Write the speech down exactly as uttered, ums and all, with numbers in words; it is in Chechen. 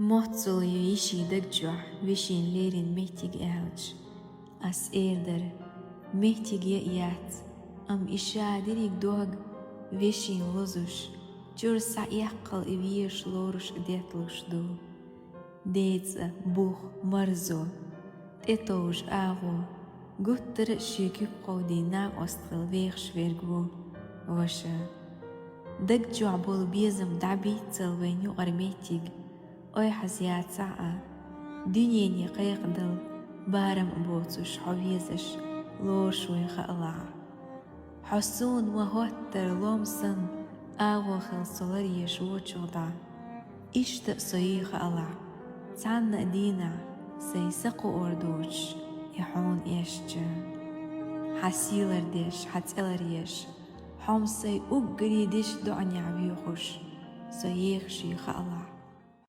Моццул ю йиший даг чохь вешин леррина меттиг аьлча, ас эр дара: «Меттиг яц, амма и ша дерриг дог вешин лозуш, чуьра схьаэккхал и везаш лоруш детталуш ду. Децӏа, бух, марзо, тӏетовжа агӏо, гуттара а шен куьпа кховдийна накъост хила вехаш верг ву ваша. Даг чохь болу безам дӏабийцал вайн юкъара меттиг, ойхьаз яцахь а, дуьнене кхайкхадала барам а боцуш хьо везаш лоруш вуй хаалахь. Хьо суна ма-хӀоттара лом санна агӏо хила со ларъеш вочух дӏа. Иштта а со йий хаалахь, цхьанна а дийнахь сайн са кхуур доцуш и хьуна эшча. Хьан сий лардеш, хьан цӏе ларъеш, хьо-м сайн уггаре дезачу доӏанехь воьхуш, со ехаш йий хаалахь».